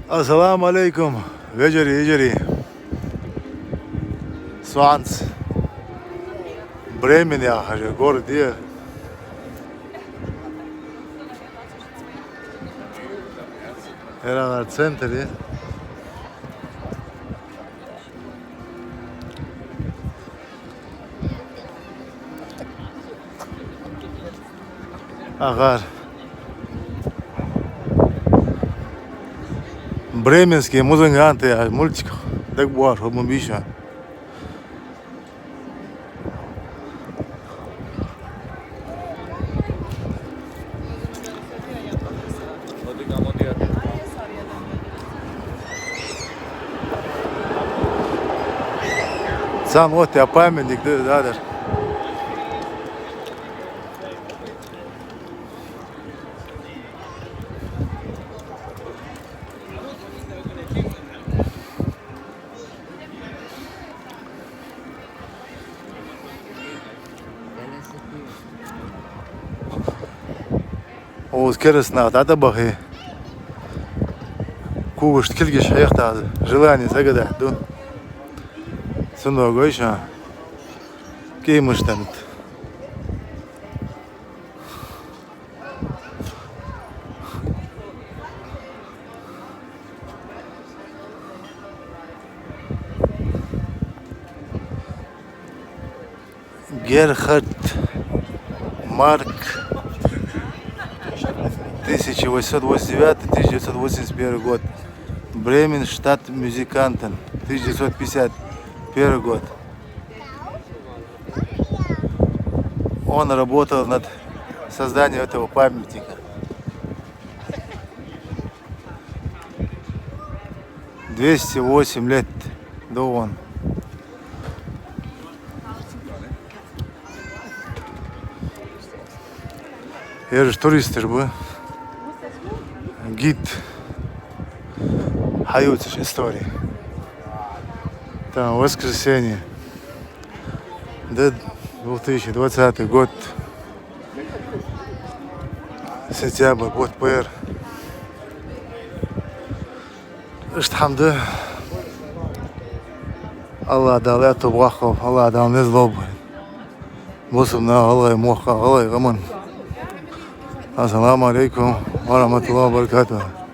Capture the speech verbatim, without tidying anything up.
Ассаламу Ӏалайкум, вежарий, йижарий. Со хӀанз Бремен яхача городе. Ер ала центр я. Агар «Бременские музыканты» яхача мультиках дагабоагӀаш хургба ма бий шоана. Царна оттаяь памятник да, да, дар. Укхаза кераста нах дӀатӀабахе, когашта кулгаш хьехадаь, желание загадать ду. Цудухьа гой шоана, кӀий мишта да. Герхард Марк, тысяча восемьсот восемьдесят девятый, тысяча девятьсот восемьдесят первый год. Бремен, штат музыкантен, тысяча девятьсот пятьдесят первый год. Он работал над созданием этого памятника. Двести восемь лет да он. Ераш туристаш ба. Гид. Хьаювцаш истори. Там воскресенье. Да, две тысячи двадцатый год. Сентябрь, бутт пхьера. Иштта хӀама да. АллахӀ Дала аьттув боаккхалба, АллахӀ Дала низ лулба бусалба наха, гӀалгӀай мехка, гӀалгӀай къаман. Ассаламу Ӏалайкум ва рахьматуллахӀи ва баракатухӀ.